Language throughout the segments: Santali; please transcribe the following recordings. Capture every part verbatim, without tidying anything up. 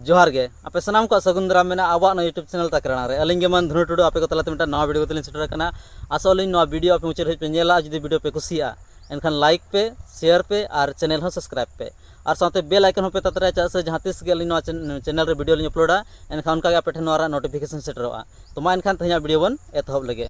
ᱡᱚᱦᱟᱨ ᱜᱮ, ᱟᱯᱮ ᱥᱟᱱᱟᱢ ᱠᱚᱣᱟᱜ ᱥᱟᱹᱜᱩᱱ ᱫᱟᱨᱟᱢ ᱢᱮᱱᱟᱜᱼᱟ ᱟᱵᱚᱣᱟᱜ ᱱᱚᱣᱟ YouTube channel ᱛᱟᱠᱨᱟᱲᱟ ᱨᱮ᱾ ᱟᱹᱞᱤᱧ ᱜᱮ ᱢᱟᱹᱱ ᱫᱷᱩᱱᱩ ᱴᱩᱰᱩ ᱟᱯᱮ ᱠᱚ ᱛᱟᱞᱟᱛᱮ ᱢᱤᱫᱴᱟᱝ ᱱᱟᱣᱟ video ᱠᱟᱛᱮ ᱞᱤᱧ ᱥᱮᱴᱮᱨ ᱟᱠᱟᱱᱟ᱾ ᱟᱥᱚᱜ ᱟᱹᱞᱤᱧ ᱱᱚᱣᱟ video ᱟᱯᱮ ᱢᱩᱪᱟᱹᱫ ᱫᱷᱟᱹᱵᱤᱡ ᱯᱮ ᱧᱮᱞᱟ, ᱟᱨ ᱡᱩᱫᱤ video ᱯᱮ ᱠᱩᱥᱤᱭᱟᱜᱼᱟ ᱮᱱᱠᱷᱟᱱ like ᱯᱮ, share ᱯᱮ ᱟᱨ channel ᱦᱚᱸ subscribe ᱯᱮ᱾ ᱟᱨ ᱥᱟᱶᱛᱮ bell icon ᱦᱚᱸᱯᱮ ᱛᱟᱛᱨᱟᱭᱟ, ᱪᱮᱫᱟᱜ ᱥᱮ ᱡᱟᱦᱟᱸ ᱛᱤᱥ ᱜᱮ ᱟᱹᱞᱤᱧ ᱱᱚᱣᱟ ᱪᱮᱱ-, channel ᱨᱮ video ᱞᱤᱧ uploadᱟ, ᱮᱱᱠᱷᱟᱱ ᱚᱱᱠᱟ ᱜᱮ ᱟᱯᱮ ᱴᱷᱮᱱ ᱱᱚᱣᱟ ᱨᱮᱱᱟᱜ notification ᱥᱮᱴᱮᱨᱚᱜᱼᱟ᱾ ᱛᱚ ᱢᱟ ᱮᱱᱠᱷᱟᱱ ᱛᱮᱦᱮᱧᱟᱜ video ᱵᱚᱱ ᱮᱛᱚᱦᱚᱵ ᱞᱮᱜᱮ᱾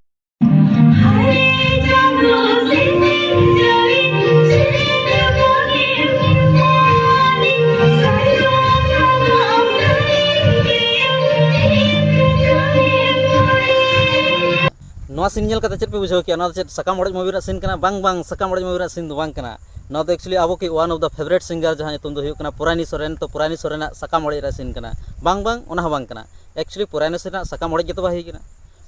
ᱱᱚᱣᱟ scene ᱧᱮᱞ ᱠᱟᱛᱮ ᱪᱮᱫ ᱯᱮ ᱵᱩᱡᱷᱟᱹᱣ ᱠᱮᱜᱼᱟ? ᱱᱚᱣᱟ ᱫᱚ ᱪᱮᱫ ᱥᱟᱠᱟᱢ ᱚᱲᱮᱡ movie ᱨᱮᱱᱟᱜ scene ᱠᱟᱱᱟ? ᱵᱟᱝ, ᱵᱟᱝ, ᱥᱟᱠᱟᱢ ᱚᱲᱮᱡ movie ᱨᱮᱱᱟᱜ scene ᱫᱚ ᱵᱟᱝ ᱠᱟᱱᱟ᱾ ᱱᱚᱣᱟ ᱫᱚ actually ᱟᱵᱚ ᱠᱤ one of the favourite singer ᱡᱟᱦᱟᱸ ᱧᱩᱛᱩᱢ ᱫᱚ ᱦᱩᱭᱩᱜ ᱠᱟᱱᱟ ᱯᱚᱨᱟᱭᱱᱤ ᱥᱚᱨᱮᱱ, ᱛᱚ ᱯᱚᱨᱟᱭᱱᱤ ᱥᱚᱨᱮᱱᱟᱜ ᱥᱟᱠᱟᱢ ᱚᱲᱮᱡ ᱨᱮᱱᱟᱜ scene ᱠᱟᱱᱟ? ᱵᱟᱝ, ᱵᱟᱝ, ᱚᱱᱟ ᱦᱚᱸ ᱵᱟᱝ ᱠᱟᱱᱟ᱾ Actually ᱯᱚᱨᱟᱭᱱᱤ ᱥᱚᱨᱮᱱᱟᱜ ᱥᱟᱠᱟᱢ ᱚᱲᱮᱡ ᱜᱮᱛᱚ ᱵᱟᱭ ᱦᱩᱭ ᱠᱟᱱᱟ᱾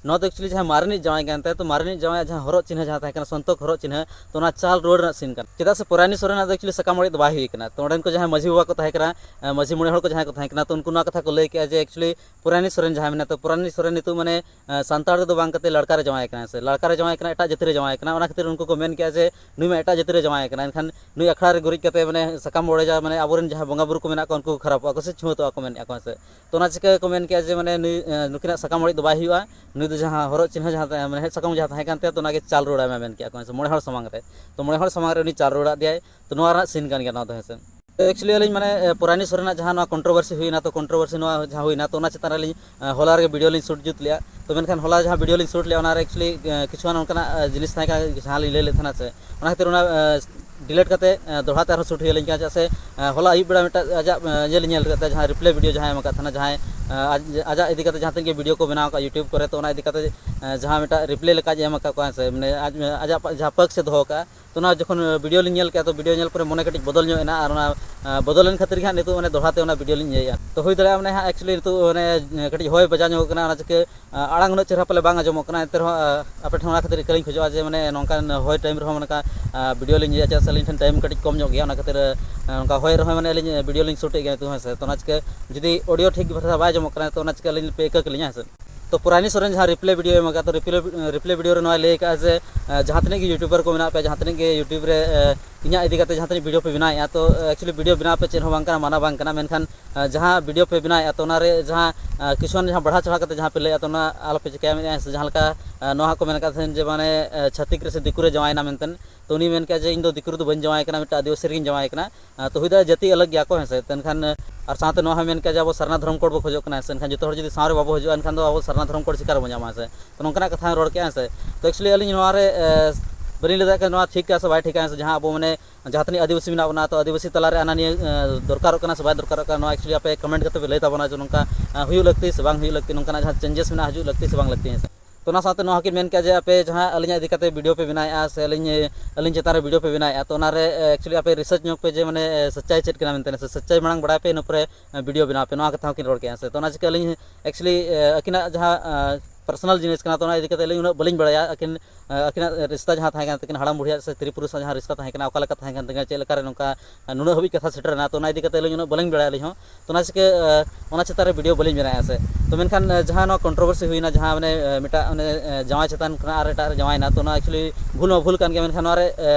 ᱱᱚᱣᱟ ᱫᱚ actually ᱡᱟᱦᱟᱸᱭ ᱢᱟᱨᱮᱱᱤᱡ ᱡᱟᱶᱟᱭ ᱠᱟᱱ ᱛᱟᱭ, ᱛᱚ ᱢᱟᱨᱮᱱᱤᱡ ᱡᱟᱶᱟᱭᱟᱜ ᱡᱟᱦᱟᱸ ᱦᱚᱨᱚᱜ ᱪᱤᱱᱦᱟᱹ ᱡᱟᱦᱟᱸ ᱛᱟᱦᱮᱸ ᱠᱟᱱᱟ, ᱥᱚᱱᱛᱚᱠ ᱦᱚᱨᱚᱜ ᱪᱤᱱᱦᱟᱹ, ᱛᱚ ᱚᱱᱟ ᱪᱟᱞ ᱨᱩᱣᱟᱹᱲ ᱨᱮᱱᱟᱜ scene ᱠᱟᱱᱟ᱾ ᱪᱮᱫᱟᱜ ᱥᱮ ᱯᱚᱨᱟᱭᱱᱤ ᱥᱚᱨᱮᱱᱟᱜ ᱫᱚ actually ᱥᱟᱠᱟᱢ ᱚᱲᱮᱡ ᱫᱚ ᱵᱟᱭ ᱦᱩᱭ ᱠᱟᱱᱟ᱾ ᱛᱚ ᱚᱸᱰᱮᱱ ᱠᱚ ᱡᱟᱦᱟᱸᱭ ᱢᱟᱹᱡᱷᱤ ᱵᱟᱵᱟ ᱠᱚ ᱛᱟᱦᱮᱸ ᱠᱟᱱᱟ, ᱮ, ᱢᱟᱹᱡᱷᱤ ᱢᱚᱬᱮ ᱦᱚᱲ ᱠᱚ ᱡᱟᱦᱟᱸᱭ ᱠᱚ ᱛᱟᱦᱮᱸ ᱠᱟᱱᱟ, ᱛᱚ ᱩᱱᱠᱩ ᱱᱚᱣᱟ ᱠᱟᱛᱷᱟ ᱠᱚ ᱞᱟᱹᱭ ᱠᱮᱜᱼᱟ ᱡᱮ actually ᱯᱚᱨᱟᱭᱱᱤ ᱥᱚᱨᱮᱱ ᱡᱟᱦᱟᱸᱭ ᱢᱮᱱᱟᱭᱟ, ᱛᱚ ᱯᱚᱨᱟᱭᱱᱤ ᱥᱚᱨᱮᱱ ᱱᱤᱛᱚᱜ ᱢᱟᱱᱮ, ᱮ, ᱥᱟᱱᱛᱟᱲ ᱨᱮᱫᱚ ᱵᱟᱝ ᱠᱟᱛᱮ ᱞᱟᱲᱠᱟ ᱨᱮ ᱡᱟᱶᱟᱭ ᱠᱟᱱᱟᱭ ᱥᱮ ᱞᱟᱲᱠᱟ ᱨᱮ ᱡᱟᱶᱟᱭ ᱠᱟᱱᱟ, ᱮᱴᱟᱜ ᱡᱟᱹᱛᱤ ᱨᱮ ᱡᱟᱶᱟᱭ ᱠᱟᱱᱟ᱾ ᱚᱱᱟ ᱠᱷᱟᱹᱛᱤᱨ ᱩᱱᱠᱩ ᱠᱚ ᱢᱮᱱ ᱠᱮᱜᱼᱟ ᱡᱮ ᱱᱩᱭ ᱢᱟ ᱮᱴᱟᱜ ᱡᱟᱹᱛᱤ ᱨᱮ ᱡᱟᱶᱟᱭ ᱠᱟᱱᱟ, ᱮᱱᱠᱷᱟᱱ ᱱᱩᱭ ᱟᱠᱷᱲᱟ ᱨᱮ ᱜᱩᱨᱤᱡ ᱠᱟᱛᱮ ᱢᱟᱱᱮ ᱥᱟᱠᱟᱢ ᱚᱲᱮᱡᱟ, ᱢᱟᱱᱮ ᱟᱵᱚᱨᱮᱱ ᱡᱟᱦᱟᱸ ᱵᱚᱸᱜᱟ ᱵᱩᱨᱩ ᱠᱚ ᱢᱮᱱᱟᱜ ᱠᱚᱣᱟ ᱩᱱᱠᱩ ᱠᱚ ᱠᱷᱟᱨᱟᱯᱚᱜᱼᱟ ᱠᱚ ᱥᱮ ᱪᱷᱩᱣᱟᱹᱛᱚᱜᱼᱟ ᱠᱚ ᱢᱮᱱᱮᱫᱼᱟ ᱠᱚ, ᱦᱮᱸ ᱥᱮ᱾ ᱛᱚ ᱚᱱᱟ ᱪᱤᱠᱟᱹ ᱠᱚ ᱢᱮᱱ ᱠᱮᱜᱼᱟ ᱡᱮ ᱢᱟᱱᱮ ᱱᱩᱭ, ᱮ, ᱱᱩᱠᱤᱱᱟᱜ ᱥᱟᱠᱟᱢ ᱚᱲᱮᱡ ᱫᱚ ᱵᱟᱭ ᱦᱩᱭᱩᱜᱼᱟ, ᱱᱩᱭ ᱫᱚ ᱡᱟᱦᱟᱸ ᱦᱚᱨᱚᱜ ᱪᱤᱱᱦᱟᱹ ᱡᱟᱦᱟᱸ ᱛᱟᱦᱮᱸ, ᱢᱮᱲᱦᱮᱫ ᱥᱟᱠᱟᱢ ᱡᱟᱦᱟᱸ ᱛᱟᱦᱮᱸ ᱠᱟᱱ ᱛᱟᱭᱟ, ᱛᱚ ᱚᱱᱟᱜᱮ ᱪᱟᱞ ᱨᱩᱣᱟᱹᱲᱟᱭ ᱢᱮ ᱢᱮᱱ ᱠᱮᱜᱼᱟ ᱠᱚ, ᱦᱮᱸ ᱥᱮ, ᱢᱚᱬᱮ ᱦᱚᱲ ᱥᱟᱢᱟᱝ ᱨᱮ᱾ ᱛᱚ ᱢᱚᱬᱮ ᱦᱚᱲ ᱥᱟᱢᱟᱝ ᱨᱮ ᱩᱱᱤ ᱪᱟᱞ ᱨᱩᱣᱟᱹᱲᱟᱫ ᱫᱮᱭᱟᱭ᱾ ᱛᱚ ᱱᱚᱣᱟ ᱨᱮᱱᱟᱜ scene ᱠᱟᱱ ᱜᱮᱭᱟ ᱱᱚᱣᱟ ᱫᱚ, ᱦᱮᱸ ᱥᱮ᱾ Actually ᱟᱹᱞᱤᱧ ᱢᱟᱱᱮ, ᱮ, ᱯᱚᱨᱟᱭᱱᱤ ᱥᱚᱨᱮᱱᱟᱜ ᱡᱟᱦᱟᱸ ᱱᱚᱣᱟ controversy ᱦᱩᱭᱱᱟ, ᱛᱚ controversy ᱱᱚᱣᱟ ᱡᱟᱦᱟᱸ ᱦᱩᱭᱱᱟ, ᱛᱚ ᱚᱱᱟ ᱪᱮᱛᱟᱱ ᱨᱮ ᱟᱹᱞᱤᱧ, ᱮ, ᱦᱚᱞᱟ ᱨᱮᱜᱮ video ᱞᱤᱧ shoot ᱡᱩᱛ ᱞᱮᱜᱼᱟ᱾ ᱛᱚ ᱢᱮᱱᱠᱷᱟᱱ ᱦᱚᱞᱟ ᱡᱟᱦᱟᱸ video ᱞᱤᱧ shoot ᱞᱮᱜᱼᱟ, ᱚᱱᱟ ᱨᱮ actually, ᱮ, ᱠᱤᱪᱷᱩᱜᱟᱱ ᱚᱱᱠᱟᱱᱟᱜ, ᱮ, ᱡᱤᱱᱤᱥ ᱛᱟᱦᱮᱸ ᱠᱟᱱᱟ ᱡᱟᱦᱟᱸ ᱞᱤᱧ ᱞᱟᱹᱭ ᱞᱮᱫ ᱛᱟᱦᱮᱱᱟ ᱥᱮ, ᱚᱱᱟ ᱠᱷᱟᱹᱛᱤᱨ ᱚᱱᱟ, ᱮ, delete ᱠᱟᱛᱮ, ᱮ, ᱫᱚᱦᱲᱟ ᱛᱮ ᱟᱨᱦᱚᱸ shoot ᱦᱩᱭ ᱟᱹᱞᱤᱧ ᱠᱟᱱᱟ, ᱪᱮᱫᱟᱜ ᱥᱮ, ᱮ, ᱦᱚᱞᱟ ᱟᱹᱭᱩᱵ ᱵᱮᱲᱟ ᱢᱤᱫᱴᱟᱝ ᱟᱡᱟᱜ, ᱮ, ᱤᱭᱟᱹ ᱞᱤᱧ ᱧᱮᱞ ᱠᱮᱫ ᱛᱟᱭᱟ, ᱡᱟᱦᱟᱸ replay video ᱡᱟᱦᱟᱸᱭ ᱮᱢ ᱟᱠᱟᱫ ᱛᱟᱦᱮᱱᱟ, ᱡᱟᱦᱟᱸᱭ, ᱮ, ᱟᱡ-, ᱟᱡᱟᱜ ᱤᱫᱤ ᱠᱟᱛᱮ ᱡᱟᱦᱟᱸ ᱛᱤᱱᱟᱹᱜ ᱜᱮ video ᱠᱚ ᱵᱮᱱᱟᱣ ᱟᱠᱟᱫ YouTube ᱠᱚᱨᱮ, ᱛᱚ ᱚᱱᱟ ᱤᱫᱤ ᱠᱟᱛᱮ, ᱮ, ᱡᱟᱦᱟᱸ ᱢᱤᱫᱴᱟᱝ replay ᱞᱮᱠᱟ ᱮᱢ ᱟᱠᱟᱫ ᱠᱚᱣᱟ, ᱦᱮᱸ ᱥᱮ, ᱢᱟᱱᱮ ᱟᱡ, ᱟᱡᱟᱜ ᱯᱟ-, ᱡᱟᱦᱟᱸ ᱯᱟᱹᱠ ᱥᱮ ᱫᱚᱦᱚ ᱠᱟᱜᱼᱟ, ᱛᱚ ᱚᱱᱟ ᱡᱚᱠᱷᱚᱱ video ᱞᱤᱧ ᱧᱮᱞ ᱠᱮᱜᱼᱟ, ᱛᱚ video ᱧᱮᱞ ᱯᱚᱨᱮ ᱢᱚᱱᱮ ᱠᱟᱹᱴᱤᱡ ᱵᱚᱫᱚᱞ ᱧᱚᱜ ᱮᱱᱟ, ᱟᱨ ᱚᱱᱟ, ᱟ, ᱵᱚᱫᱚᱞ ᱮᱱ ᱠᱷᱟᱹᱛᱤᱨ ᱜᱮ ᱦᱟᱸᱜ ᱱᱤᱛᱚᱜ ᱢᱟᱱᱮ ᱫᱚᱦᱲᱟ ᱛᱮ ᱚᱱᱟ video ᱞᱤᱧ ᱤᱭᱟᱹᱭᱮᱫᱼᱟ᱾ ᱛᱚ ᱦᱩᱭ ᱫᱟᱲᱮᱭᱟᱜᱼᱟ ᱢᱟᱱᱮ ᱦᱟᱸᱜ actually ᱱᱤᱛᱚᱜ ᱢᱟᱱᱮ ᱠᱟᱹᱴᱤᱡ ᱦᱚᱭ ᱵᱟᱡᱟᱣ ᱧᱚᱜ ᱠᱟᱱᱟ, ᱚᱱᱟ ᱪᱤᱠᱟᱹ, ᱟ, ᱟᱲᱟᱝ ᱩᱱᱟᱹᱜ ᱪᱮᱦᱨᱟ ᱯᱟᱞᱮ ᱵᱟᱝ ᱟᱸᱡᱚᱢᱚᱜ ᱠᱟᱱᱟ, ᱮᱱᱛᱮ ᱨᱮᱦᱚᱸ, ᱟ, ᱟᱯᱮ ᱴᱷᱮᱱ ᱚᱱᱟ ᱠᱷᱟᱹᱛᱤᱨ ᱤᱠᱟᱹ ᱞᱤᱧ ᱠᱷᱚᱡᱚᱜᱼᱟ ᱡᱮ ᱢᱟᱱᱮ ᱱᱚᱝᱠᱟᱱ ᱦᱚᱭ time ᱨᱮᱦᱚᱸ ᱱᱚᱝᱠᱟ, ᱟ, video ᱞᱤᱧ ᱤᱭᱟᱹᱭᱟ, ᱪᱮᱫᱟᱜ ᱥᱮ ᱟᱹᱞᱤᱧ ᱴᱷᱮᱱ time ᱠᱟᱹᱴᱤᱡ ᱠᱚᱢ ᱧᱚᱜ ᱜᱮᱭᱟ, ᱚᱱᱟ ᱠᱷᱟᱹᱛᱤᱨ, ᱟ, ᱱᱚᱝᱠᱟ ᱦᱚᱭ ᱨᱮᱦᱚᱸ ᱢᱟᱱᱮ ᱟᱹᱞᱤᱧ video ᱞᱤᱧ shoot ᱮᱫ ᱜᱮᱭᱟ ᱱᱤᱛᱚᱜ, ᱦᱮᱸ ᱥᱮ᱾ ᱛᱚ ᱚᱱᱟ ᱪᱤᱠᱟᱹ ᱡᱩᱫᱤ audio ᱴᱷᱤᱠ ᱵᱷᱟᱵᱮ ᱵᱟᱭ ᱟᱸᱡᱚᱢᱚᱜ ᱠᱟᱱᱟ, ᱛᱚ ᱚᱱᱟ ᱪᱤᱠᱟᱹ ᱟᱹᱞᱤᱧ ᱯᱮ ᱤᱠᱟᱹ ᱠᱟᱹᱞᱤᱧᱟ, ᱦᱮᱸ ᱥᱮ᱾ ᱛᱚ ᱯᱚᱨᱟᱭᱱᱤ ᱥᱚᱨᱮᱱ ᱡᱟᱦᱟᱸ replay video ᱮᱢ ᱟᱠᱟᱫ, ᱛᱚ replay, replay video ᱨᱮ ᱱᱚᱣᱟᱭ ᱞᱟᱹᱭ ᱟᱠᱟᱫᱼᱟ ᱡᱮ, ᱮ, ᱡᱟᱦᱟᱸ ᱛᱤᱱᱟᱹᱜ ᱜᱮ YouTuber ᱠᱚ ᱢᱮᱱᱟᱜ ᱯᱮᱭᱟ, ᱡᱟᱦᱟᱸ ᱛᱤᱱᱟᱹᱜ ᱜᱮ YouTube ᱨᱮ, ᱮ, ᱤᱧᱟᱹᱜ ᱤᱫᱤ ᱠᱟᱛᱮ ᱡᱟᱦᱟᱸ ᱛᱤᱱᱟᱹᱜ ᱵᱷᱤᱰᱤᱭᱳ ᱯᱮ ᱵᱮᱱᱟᱣᱮᱫᱼᱟ, ᱛᱚ ᱮᱠᱪᱩᱭᱮᱞᱤ ᱵᱷᱤᱰᱤᱭᱳ ᱵᱮᱱᱟᱣ ᱯᱮ, ᱪᱮᱫ ᱦᱚᱸ ᱵᱟᱝ ᱠᱟᱱᱟ, ᱢᱟᱱᱟ ᱵᱟᱝ ᱠᱟᱱᱟ, ᱢᱮᱱᱠᱷᱟᱱ ᱡᱟᱦᱟᱸ ᱵᱷᱤᱰᱤᱭᱳ ᱯᱮ ᱵᱮᱱᱟᱣᱮᱫᱼᱟ, ᱛᱚ ᱚᱱᱟᱨᱮ ᱡᱟᱦᱟᱸ ᱠᱤᱪᱷᱩᱜᱟᱱ ᱡᱟᱦᱟᱸ ᱵᱟᱲᱦᱟᱣ ᱪᱟᱲᱦᱟᱣ ᱠᱟᱛᱮ ᱡᱟᱦᱟᱸ ᱯᱮ ᱞᱟᱹᱭᱮᱫᱼᱟ, ᱛᱚ ᱚᱱᱟ ᱟᱞᱚᱯᱮ ᱪᱤᱠᱟᱹᱭᱟ᱾ ᱢᱮᱱᱮᱫᱼᱟ ᱥᱮ ᱡᱟᱦᱟᱸ ᱞᱮᱠᱟ ᱱᱚᱣᱟ ᱦᱚᱸᱠᱚ ᱢᱮᱱ ᱟᱠᱟᱫ ᱛᱟᱦᱮᱸᱫ ᱡᱮ ᱢᱟᱱᱮ ᱪᱷᱟᱹᱛᱤᱠ ᱨᱮ ᱥᱮ ᱫᱤᱠᱩ ᱨᱮ ᱡᱟᱶᱟᱭᱮᱱᱟ ᱢᱮᱱᱛᱮ, ᱛᱚ ᱩᱱᱤ ᱢᱮᱱ ᱠᱮᱫᱼᱟ ᱡᱮ ᱤᱧ ᱫᱚ ᱫᱤᱠᱩ ᱨᱮᱫᱚ ᱵᱟᱹᱧ ᱡᱟᱶᱟᱭ ᱠᱟᱱᱟ, ᱢᱤᱫᱴᱟᱝ ᱟᱹᱫᱤᱵᱟᱹᱥᱤ ᱨᱮᱜᱮᱧ ᱡᱟᱶᱟᱭ ᱠᱟᱱᱟ᱾ ᱛᱚ ᱦᱩᱭ ᱫᱟᱲᱮᱭᱟᱜᱼᱟ ᱡᱟᱹᱛᱤ ᱟᱞᱟᱜᱽ ᱜᱮᱭᱟ ᱠᱚ, ᱦᱮᱸ ᱥᱮ, ᱢᱮᱱᱠᱷᱟᱱ ᱟᱨ ᱥᱟᱶᱛᱮ ᱱᱚᱣᱟ ᱦᱚᱸ ᱢᱮᱱ ᱠᱮᱫᱼᱟ ᱡᱮ ᱟᱵᱚ ᱥᱟᱨᱱᱟ ᱫᱷᱚᱨᱚᱢ ᱠᱳᱰ ᱵᱚ ᱠᱷᱚᱡᱚᱜ ᱠᱟᱱᱟ, ᱥᱮ ᱮᱱᱠᱷᱟᱱ ᱡᱚᱛᱚ ᱦᱚᱲ ᱡᱩᱫᱤ ᱥᱟᱶ ᱨᱮ ᱵᱟᱵᱚ ᱦᱤᱡᱩᱜᱼᱟ, ᱮᱱᱠᱷᱟᱱ ᱫᱚ ᱟᱵᱚ ᱥᱟᱨᱱᱟ ᱫᱷᱚᱨᱚᱢ ᱠᱳᱰ ᱪᱤᱠᱟ ᱨᱮᱵᱚᱱ ᱧᱟᱢᱟ, ᱦᱮᱸ ᱥᱮ? ᱛᱚ ᱱᱚᱝᱠᱟᱱᱟᱜ ᱠᱟᱛᱷᱟ ᱦᱚᱸ ᱨᱚᱲ ᱠᱮᱫᱼᱟ, ᱦᱮᱸ ᱥᱮ᱾ ᱛᱚ ᱮᱠᱪᱩᱭᱮᱞᱤ ᱟᱹᱞᱤᱧ ᱱᱚᱣᱟ ᱨᱮ ᱵᱟᱹᱞᱤᱧ ᱞᱟᱹᱭ ᱫᱟᱲᱮᱭᱟᱜ ᱠᱟᱱᱟ ᱱᱚᱣᱟ ᱴᱷᱤᱠ ᱜᱮᱭᱟ ᱥᱮ ᱵᱟᱭ ᱴᱷᱤᱠᱟ, ᱦᱮᱸ ᱥᱮ, ᱡᱟᱦᱟᱸ ᱟᱵᱚ ᱢᱟᱱᱮ ᱡᱟᱦᱟᱸ ᱛᱤᱱᱟᱹᱜ ᱟᱹᱫᱤᱵᱟᱹᱥᱤ ᱢᱮᱱᱟᱜ ᱵᱚᱱᱟ, ᱛᱚ ᱟᱹᱫᱤᱵᱟᱹᱥᱤ ᱛᱟᱞᱟᱨᱮ ᱦᱟᱱᱟ ᱱᱤᱭᱟᱹ ᱫᱚᱨᱠᱟᱨᱚᱜ ᱠᱟᱱᱟ ᱥᱮ ᱵᱟᱭ ᱫᱚᱨᱠᱟᱨᱚᱜ ᱠᱟᱱᱟ, ᱱᱚᱣᱟ ᱮᱠᱪᱩᱭᱮᱞᱤ ᱟᱯᱮ ᱠᱚᱢᱮᱱᱴ ᱠᱟᱛᱮ ᱯᱮ ᱞᱟᱹᱭ ᱛᱟᱵᱚᱱᱟ ᱡᱮ ᱱᱚᱝᱠᱟ ᱦᱩᱭᱩᱜ ᱞᱟᱹᱠᱛᱤ ᱥᱮ ᱵᱟᱝ ᱦᱩᱭᱩᱜ ᱞᱟᱹᱠᱛᱤ, ᱱᱚᱝᱠᱟᱱᱟᱜ ᱡᱟᱦᱟᱸ ᱪᱮᱧᱡᱮᱥ ᱢᱮᱱᱟᱜᱼᱟ ᱦᱤᱡᱩᱜ ᱞᱟᱹᱠᱛᱤ ᱥᱮ ᱵᱟᱝ ᱞᱟᱹᱠᱛᱤ, ᱦᱮᱸ ᱥᱮ᱾ ᱛᱚ ᱚᱱᱟ ᱥᱟᱶᱛᱮ ᱱᱚᱣᱟ ᱦᱚᱸᱠᱤᱱ ᱢᱮᱱ ᱠᱮᱫᱼᱟ ᱡᱮ ᱟᱯᱮ ᱡᱟᱦᱟᱸ ᱟᱹᱞᱤᱧᱟᱜ ᱤᱫᱤ ᱠᱟᱛᱮ ᱵᱷᱤᱰᱤᱭᱳ ᱯᱮ ᱵᱮᱱᱟᱣᱮᱫᱼᱟ ᱥᱮ ᱟᱹᱞᱤᱧ ᱟᱹᱞᱤᱧ ᱪᱮᱛᱟᱱ ᱨᱮ ᱵᱷᱤᱰᱤᱭᱳ ᱯᱮ ᱵᱮᱱᱟᱣᱮᱫᱼᱟ, ᱛᱚ ᱚᱱᱟᱨᱮ ᱮᱠᱪᱩᱭᱮᱞᱤ ᱟᱯᱮ ᱨᱤᱥᱟᱨᱪ ᱧᱚᱜ ᱯᱮ ᱡᱮ ᱢᱟᱱᱮ ᱥᱟᱪᱟᱭ ᱪᱮᱫ ᱠᱟᱱᱟ ᱢᱮᱱᱛᱮ, ᱥᱮ ᱥᱟᱪᱟᱭ ᱢᱟᱲᱟᱝ ᱵᱟᱲᱟᱭ ᱯᱮ, ᱤᱱᱟᱹ ᱯᱚᱨᱮ ᱵᱷᱤᱰᱤᱭᱳ ᱵᱮᱱᱟᱣ ᱯᱮ, ᱱᱚᱣᱟ ᱠᱟᱛᱷᱟ ᱦᱚᱸᱠᱤᱱ ᱨᱚᱲ ᱠᱮᱫᱼᱟ᱾ ᱥᱮ ᱛᱚ ᱚᱱᱟ ᱪᱤᱠᱟᱹ ᱟᱹᱞᱤᱧ ᱮᱠᱪᱩᱭᱮᱞᱤ ᱟᱹᱠᱤᱱᱟᱜ ᱡᱟᱦᱟᱸ ᱯᱟᱨᱥᱚᱱᱟᱞ ᱡᱤᱱᱤᱥ ᱠᱟᱱᱟ, ᱛᱚ ᱚᱱᱟ ᱤᱫᱤ ᱠᱟᱛᱮ ᱟᱹᱞᱤᱧ ᱩᱱᱟᱹᱜ ᱵᱟᱹᱞᱤᱧ ᱵᱟᱲᱟᱭᱟ᱾ ᱟᱹᱠᱤᱱ ᱟᱹᱠᱤᱱᱟᱜ ᱨᱤᱥᱛᱟ ᱡᱟᱦᱟᱸ ᱛᱟᱦᱮᱸ ᱠᱟᱱ ᱛᱟᱹᱠᱤᱱ, ᱦᱟᱲᱟᱢ ᱵᱩᱲᱦᱤᱭᱟᱜ ᱥᱮ ᱛᱨᱤ ᱯᱩᱨᱩᱥᱟᱜ ᱡᱟᱦᱟᱸ ᱨᱤᱥᱛᱟ ᱛᱟᱦᱮᱸ ᱠᱟᱱᱟ, ᱚᱠᱟ ᱞᱮᱠᱟ ᱛᱟᱦᱮᱸ ᱠᱟᱱ ᱛᱟᱹᱠᱤᱱᱟ, ᱪᱮᱫ ᱞᱮᱠᱟᱨᱮ ᱱᱚᱝᱠᱟ ᱱᱩᱱᱟᱹᱜ ᱦᱟᱹᱵᱤᱡ ᱠᱟᱛᱷᱟ ᱥᱮᱴᱮᱨ ᱮᱱᱟ, ᱛᱚ ᱚᱱᱟ ᱤᱫᱤ ᱠᱟᱛᱮ ᱟᱹᱞᱤᱧ ᱩᱱᱟᱹᱜ ᱵᱟᱹᱞᱤᱧ ᱵᱟᱲᱟᱭᱟ ᱟᱹᱞᱤᱧ ᱦᱚᱸ᱾ ᱛᱚ ᱚᱱᱟ ᱪᱤᱠᱟᱹ ᱚᱱᱟ ᱪᱮᱛᱟᱱ ᱨᱮ ᱵᱷᱤᱰᱤᱭᱳ ᱵᱟᱹᱞᱤᱧ ᱵᱮᱱᱟᱣᱮᱫᱼᱟ᱾ ᱥᱮ ᱛᱚ ᱢᱮᱱᱠᱷᱟᱱ ᱡᱟᱦᱟᱸ ᱱᱚᱣᱟ ᱠᱚᱱᱴᱨᱳᱵᱷᱟᱨᱥᱤ ᱦᱩᱭᱱᱟ, ᱡᱟᱦᱟᱸ ᱢᱟᱱᱮ ᱢᱤᱫᱴᱟᱜ ᱚᱱᱮ ᱡᱟᱶᱟᱭ ᱪᱮᱛᱟᱱ ᱠᱷᱚᱱᱟᱜ ᱟᱨ ᱮᱴᱟᱜ ᱨᱮ ᱡᱟᱶᱟᱭᱮᱱᱟ, ᱛᱚ ᱚᱱᱟ ᱮᱠᱪᱩᱭᱮᱞᱤ ᱵᱷᱩᱞ ᱢᱟ ᱵᱷᱩᱞ ᱠᱟᱱ ᱜᱮᱭᱟ, ᱢᱮᱱᱠᱷᱟᱱ ᱱᱚᱣᱟ ᱨᱮ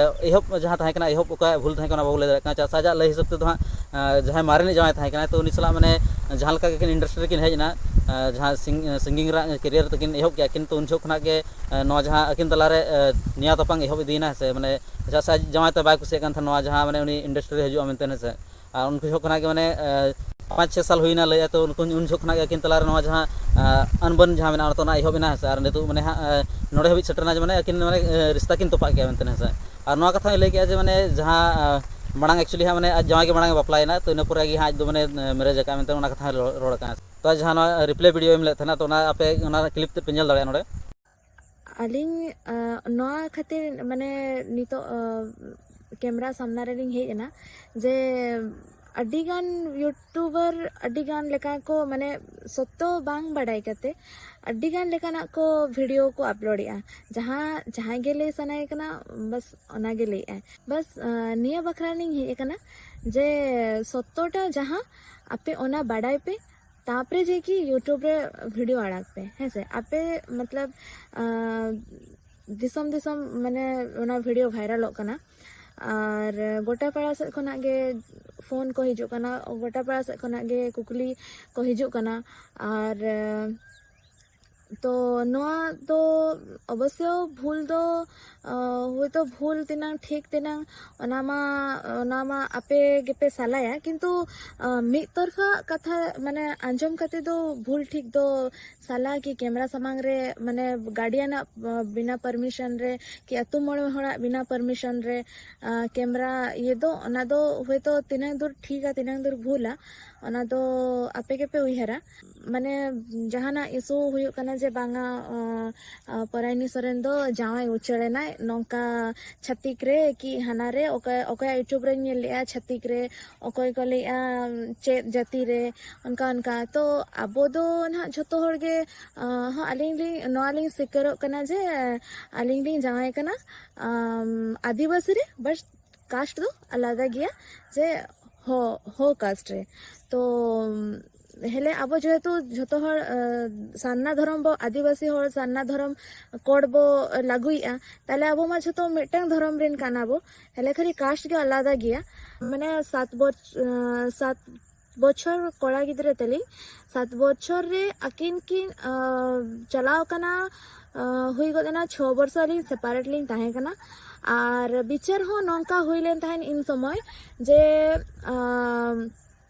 ᱮᱦᱚᱵ ᱡᱟᱦᱟᱸ ᱛᱟᱦᱮᱸ ᱠᱟᱱᱟ, ᱮᱦᱚᱵ ᱚᱠᱚᱭᱟᱜ ᱵᱷᱩᱞ ᱛᱟᱦᱮᱸ ᱠᱟᱱᱟ, ᱵᱟᱵᱚ ᱞᱟᱹᱭ ᱫᱟᱲᱮᱭᱟᱜ ᱠᱟᱱᱟ᱾ ᱪᱮᱫᱟᱜ ᱥᱮ ᱟᱡᱟᱜ ᱞᱟᱹᱭ ᱦᱤᱥᱟᱹᱵ ᱛᱮᱫᱚ ᱦᱟᱸᱜ ᱡᱟᱦᱟᱸᱭ ᱢᱟᱨᱮᱱᱤᱡ ᱡᱟᱶᱟᱭ ᱛᱟᱦᱮᱸ ᱠᱟᱱᱟᱭ, ᱛᱚ ᱩᱱᱤ ᱥᱟᱞᱟᱜ ᱢᱟᱱᱮ ᱡᱟᱦᱟᱸ ᱞᱮᱠᱟ ᱜᱮᱠᱤᱱ ᱤᱱᱰᱟᱥᱴᱨᱤ ᱨᱮᱠᱤᱱ ᱦᱮᱡ ᱮᱱᱟ, ᱡᱟᱦᱟᱸ ᱥᱤᱝᱜᱤᱝ ᱨᱮᱱᱟᱜ ᱠᱮᱨᱤᱭᱟᱨ ᱛᱟᱹᱠᱤᱱ ᱮᱦᱚᱵ ᱠᱮᱜᱼᱟ ᱠᱤᱱ, ᱛᱚ ᱩᱱ ᱡᱚᱦᱚᱜ ᱠᱷᱚᱱᱟᱜ ᱜᱮ ᱱᱚᱣᱟ ᱡᱟᱦᱟᱸ ᱟᱹᱠᱤᱱ ᱛᱟᱞᱟᱨᱮ ᱱᱮᱭᱟᱣ ᱛᱟᱯᱟᱢ ᱮᱦᱚᱵ ᱤᱫᱤᱭᱮᱱᱟ, ᱥᱮ ᱢᱟᱱᱮ ᱪᱮᱫᱟᱜ ᱥᱮ ᱟᱡ ᱡᱟᱶᱟᱭ ᱛᱮ ᱵᱟᱭ ᱠᱩᱥᱤᱭᱟᱜ ᱠᱟᱱ ᱛᱟᱦᱮᱸᱫ ᱱᱚᱣᱟ ᱡᱟᱦᱟᱸ ᱢᱟᱱᱮ ᱩᱱᱤ ᱤᱱᱰᱟᱥᱴᱨᱤ ᱨᱮ ᱦᱤᱡᱩᱜᱼᱟ ᱢᱮᱱᱛᱮ, ᱦᱮᱸ ᱥᱮ᱾ ᱟᱨ ᱩᱱ ᱡᱚᱦᱚᱜ ᱠᱷᱚᱱᱟᱜ ᱜᱮ ᱢᱟᱱᱮ ᱯᱟᱸᱪ ᱪᱷᱚ ᱥᱟᱞ ᱦᱩᱭᱱᱟ ᱞᱟᱹᱭᱟ, ᱛᱚ ᱩᱱ ᱡᱚᱦᱚᱜ ᱠᱷᱚᱱᱟᱜ ᱜᱮ ᱟᱹᱠᱤᱱ ᱛᱟᱞᱟᱨᱮ ᱱᱚᱣᱟ ᱡᱟᱦᱟᱸ ᱟᱱᱵᱟᱱ ᱡᱟᱦᱟᱸ ᱢᱮᱱᱟᱜᱼᱟ, ᱚᱱᱟ ᱛᱚ ᱚᱱᱟ ᱮᱦᱚᱵ ᱮᱱᱟ, ᱦᱮᱸ ᱥᱮ᱾ ᱟᱨ ᱱᱤᱛᱚᱜ ᱢᱟᱱᱮ ᱦᱟᱸᱜ ᱱᱚᱰᱮ ᱦᱟᱹᱵᱤᱡ ᱥᱮᱴᱮᱨ ᱮᱱᱟ ᱡᱮ ᱢᱟᱱᱮ ᱟᱹᱠᱤᱱ ᱢᱟᱱᱮ ᱨᱤᱥᱛᱟ ᱠᱤᱱ ᱛᱚᱯᱟᱜ ᱠᱮᱜᱼᱟ ᱢᱮᱱᱛᱮ, ᱦᱮᱸ ᱥᱮ᱾ ᱟᱨ ᱱᱚᱣᱟ ᱠᱟᱛᱷᱟ ᱦᱚᱸᱭ ᱞᱟᱹᱭ ᱠᱮᱜᱼᱟ ᱡᱮ ᱢᱟᱱᱮ ᱡᱟᱦᱟᱸ ᱢᱟᱲᱟᱝ ᱮᱠᱪᱩᱭᱮᱞᱤ ᱦᱟᱸᱜ ᱢᱟᱱᱮ ᱟᱡ ᱡᱟᱶᱟᱭ ᱜᱮ ᱢᱟᱲᱟᱝ ᱮ ᱵᱟᱯᱞᱟᱭᱮᱱᱟ, ᱛᱚ ᱤᱱᱟᱹ ᱯᱚᱨᱮ ᱜᱮ ᱦᱟᱸᱜ ᱟᱡ ᱫᱚ ᱢᱟᱱᱮ ᱢᱮᱨᱮᱡᱽ ᱟᱠᱟᱫᱼᱟ ᱢᱮᱱᱛᱮ ᱚᱱᱟ ᱠᱟᱛᱷᱟ ᱦᱚᱸᱭ ᱨᱚᱲ ᱟᱠᱟᱫᱼᱟ᱾ ᱛᱚ ᱡᱟᱦᱟᱸ ᱱᱚᱣᱟ ᱨᱤᱯᱞᱟᱭ ᱵᱷᱤᱰᱤᱭᱳ ᱮᱢ ᱞᱮᱫ ᱛᱟᱦᱮᱱᱟ, ᱛᱚ ᱚᱱᱟ ᱟᱯᱮ ᱚᱱᱟ ᱠᱞᱤᱯ ᱛᱮᱫ ᱯᱮ ᱧᱮᱞ ᱫᱟᱲᱮᱭᱟᱜᱼᱟ ᱱᱚᱰᱮ᱾ ᱟᱹᱞᱤᱧ ᱱᱚᱣᱟ ᱠᱷᱟᱹᱛᱤᱨ ᱢᱟᱱᱮ ᱱᱤᱛᱚᱜ ᱠᱮᱢᱨᱟ ᱥᱟᱢᱱᱟ ᱨᱮᱞᱤᱧ ᱦᱮᱡ ᱮᱱᱟ ᱡᱮ ᱟᱹᱰᱤᱜᱟᱱ ᱭᱩᱴᱩᱵᱟᱨ ᱟᱹᱰᱤᱜᱟᱱ ᱞᱮᱠᱟ ᱠᱚ ᱢᱟᱱᱮ ᱥᱚᱛᱛᱚ ᱵᱟᱝ ᱵᱟᱰᱟᱭ ᱠᱟᱛᱮ ᱟᱹᱰᱤᱜᱟᱱ ᱞᱮᱠᱟᱱᱟᱜ ᱠᱚ ᱵᱷᱤᱰᱤᱭᱳ ᱠᱚ ᱟᱯᱞᱳᱰᱮᱜᱼᱟ᱾ ᱡᱟᱦᱟᱸ ᱡᱟᱦᱟᱸᱭ ᱜᱮ ᱞᱟᱹᱭ ᱥᱟᱱᱟᱭᱮ ᱠᱟᱱᱟ, ᱵᱟᱥ ᱚᱱᱟᱜᱮ ᱞᱟᱹᱭᱮᱜᱼᱟᱭ᱾ ᱵᱟᱥ ᱱᱤᱭᱟᱹ ᱵᱟᱠᱷᱨᱟ ᱞᱤᱧ ᱦᱮᱡ ᱟᱠᱟᱱᱟ ᱡᱮ ᱥᱚᱛᱛᱚᱴᱟ ᱡᱟᱦᱟᱸ ᱟᱯᱮ ᱚᱱᱟ ᱵᱟᱰᱟᱭ ᱯᱮ, ᱛᱟᱯᱚᱨᱮ ᱡᱮ ᱠᱤ ᱭᱩᱴᱩᱵᱽ ᱨᱮ ᱵᱷᱤᱰᱤᱭᱳ ᱟᱲᱟᱜᱽ ᱯᱮ, ᱦᱮᱸ ᱥᱮ? ᱟᱯᱮ ᱢᱚᱛᱞᱚᱵ ᱫᱤᱥᱚᱢ ᱫᱤᱥᱚᱢ ᱢᱟᱱᱮ ᱚᱱᱟ ᱵᱷᱤᱰᱤᱭᱳ ᱵᱷᱟᱭᱨᱟᱞᱚᱜ ᱠᱟᱱᱟ᱾ ᱟᱨ ᱜᱚᱴᱟ ᱯᱟᱲᱟ ᱥᱮᱫ ᱠᱷᱚᱱᱟᱜ ᱜᱮ ᱯᱷᱳᱱ ᱠᱚ ᱦᱤᱡᱩᱜ ᱠᱟᱱᱟ, ᱜᱚᱴᱟ ᱯᱟᱲᱟ ᱥᱮᱫ ᱠᱷᱚᱱᱟᱜ ᱜᱮ ᱠᱩᱠᱞᱤ ᱠᱚ ᱦᱤᱡᱩᱜ ᱠᱟᱱᱟ᱾ ᱟᱨ ᱛᱚ ᱱᱚᱣᱟ ᱫᱚ ᱚᱵᱚᱥᱥᱚ ᱵᱷᱩᱞ ᱫᱚ, ᱟᱸ, ᱦᱳᱭᱛᱳ ᱵᱷᱩᱞ ᱛᱤᱱᱟᱹᱝ ᱴᱷᱤᱠ ᱛᱤᱱᱟᱹᱝ, ᱚᱱᱟ ᱢᱟ, ᱚᱱᱟ ᱢᱟ ᱟᱯᱮ ᱜᱮᱯᱮ ᱥᱟᱞᱟᱭᱟ, ᱠᱤᱱᱛᱩ, ᱟᱸ, ᱢᱤᱫ ᱛᱚᱨᱯᱷᱟ ᱠᱟᱛᱷᱟ ᱢᱟᱱᱮ ᱟᱸᱡᱚᱢ ᱠᱟᱛᱮ ᱫᱚ ᱵᱷᱩᱞ ᱴᱷᱤᱠ ᱫᱚ ᱥᱟᱞᱟ ᱠᱤ ᱠᱮᱢᱨᱟ ᱥᱟᱢᱟᱝ ᱨᱮ ᱢᱟᱱᱮ ᱜᱟᱨᱰᱤᱭᱟᱱᱟᱜ, ᱟᱸ, ᱵᱤᱱᱟ ᱯᱟᱨᱢᱤᱥᱚᱱ ᱨᱮ ᱠᱤ ᱟᱹᱛᱩ ᱢᱚᱬᱮ ᱦᱚᱲᱟᱜ ᱵᱤᱱᱟ ᱯᱟᱨᱢᱤᱥᱚᱱ ᱨᱮ, ᱟᱸ, ᱠᱮᱢᱨᱟ ᱤᱭᱟᱹ ᱫᱚ, ᱚᱱᱟ ᱫᱚ ᱦᱳᱭᱛᱳ ᱛᱤᱱᱟᱹᱝ ᱫᱩᱨ ᱴᱷᱤᱠᱟ ᱛᱤᱱᱟᱹᱝ ᱫᱩᱨ ᱵᱷᱩᱞᱟ, ᱚᱱᱟ ᱫᱚ ᱟᱯᱮ ᱜᱮᱯᱮ ᱩᱭᱦᱟᱹᱨᱟ᱾ ᱢᱟᱱᱮ ᱡᱟᱦᱟᱱᱟᱜ ᱤᱥᱩ ᱦᱩᱭᱩᱜ ᱠᱟᱱᱟ ᱡᱮ ᱵᱟᱝᱟ, ᱟᱸ, ᱟᱸ, ᱯᱚᱨᱟᱭᱱᱤ ᱥᱚᱨᱮᱱ ᱫᱚ ᱡᱟᱶᱟᱭ ᱩᱪᱟᱹᱲ ᱮᱱᱟᱭ ᱱᱚᱝᱠᱟ ᱪᱷᱟᱹᱛᱤᱠ ᱨᱮ ᱠᱤ ᱦᱟᱱᱟ ᱨᱮ, ᱚᱠᱚᱭ, ᱚᱠᱚᱭᱟᱜ YouTube ᱨᱮᱧ ᱧᱮᱞ ᱞᱮᱜᱼᱟ ᱪᱷᱟᱹᱛᱤᱠ ᱨᱮ, ᱚᱠᱚᱭ ᱠᱚ ᱞᱟᱹᱭᱮᱜᱼᱟ ᱪᱮᱫ ᱡᱟᱹᱛᱤ ᱨᱮ, ᱚᱱᱠᱟ ᱚᱱᱠᱟ᱾ ᱛᱚ ᱟᱵᱚ ᱫᱚ ᱱᱟᱦᱟᱜ ᱡᱷᱚᱛᱚ ᱦᱚᱲ ᱜᱮ, ᱟᱸ, ᱦᱚᱸ, ᱟᱹᱞᱤᱧ ᱞᱤᱧ, ᱱᱚᱣᱟ ᱞᱤᱧ ᱥᱤᱠᱟᱹᱨᱚᱜ ᱠᱟᱱᱟ ᱡᱮ ᱟᱹᱞᱤᱧ ᱞᱤᱧ ᱡᱟᱶᱟᱭ ᱠᱟᱱᱟ, ᱟᱢ, ᱟᱹᱫᱤᱵᱟᱹᱥᱤ ᱨᱮ, but ᱠᱟᱥᱴ ᱫᱚ ᱟᱞᱟᱫᱟ ᱜᱮᱭᱟ, ᱡᱮ ᱦᱚ, ᱦᱚ ᱠᱟᱥᱴ ᱨᱮ᱾ ᱛᱚ ᱦᱮᱞᱮ ᱟᱵᱚ ᱡᱮᱦᱮᱛᱩ ᱡᱷᱚᱛᱚ ᱦᱚᱲ, ᱟᱸ, ᱥᱟᱨᱱᱟ ᱫᱷᱚᱨᱚᱢ ᱵᱚ, ᱟᱹᱫᱤᱵᱟᱹᱥᱤ ᱦᱚᱲ ᱥᱟᱨᱱᱟ ᱫᱷᱚᱨᱚᱢ ᱠᱳᱰ ᱵᱚ ᱞᱟᱹᱜᱩᱭᱮᱜᱼᱟ, ᱛᱟᱦᱞᱮ ᱟᱵᱚ ᱢᱟ ᱡᱷᱚᱛᱚ ᱢᱤᱫᱴᱟᱝ ᱫᱷᱚᱨᱚᱢ ᱨᱮᱱ ᱠᱟᱱᱟ ᱵᱚ, ᱦᱮᱞᱮ ᱠᱷᱟᱹᱞᱤ ᱠᱟᱥᱴ ᱜᱮ ᱟᱞᱟᱫᱟ ᱜᱮᱭᱟ᱾ ᱢᱟᱱᱮ ᱥᱟᱛ ᱵᱚᱪ-, ᱟᱸ, ᱥᱟᱛ ᱵᱚᱪᱷᱚᱨ ᱠᱚᱲᱟ ᱜᱤᱫᱽᱨᱟᱹ ᱛᱟᱹᱞᱤᱧ, ᱥᱟᱛ ᱵᱚᱪᱷᱚᱨ ᱨᱮ ᱟᱹᱠᱤᱱ ᱠᱤᱱ, ᱟᱸ, ᱪᱟᱞᱟᱣ ᱠᱟᱱᱟ, ᱟᱸ, ᱦᱩᱭ ᱜᱚᱫ ᱮᱱᱟ ᱪᱷᱚ ᱵᱚᱨᱥᱚ ᱟᱹᱞᱤᱧ ᱥᱮᱯᱟᱨᱮᱴ ᱞᱤᱧ ᱛᱟᱦᱮᱸ ᱠᱟᱱᱟ᱾ ᱟᱨ ᱵᱤᱪᱟᱹᱨ ᱦᱚᱸ ᱱᱚᱝᱠᱟ ᱦᱩᱭ ᱞᱮᱱ ᱛᱟᱦᱮᱸᱱ ᱤᱱ ᱥᱚᱢᱚᱭ ᱡᱮ, ᱟᱸ,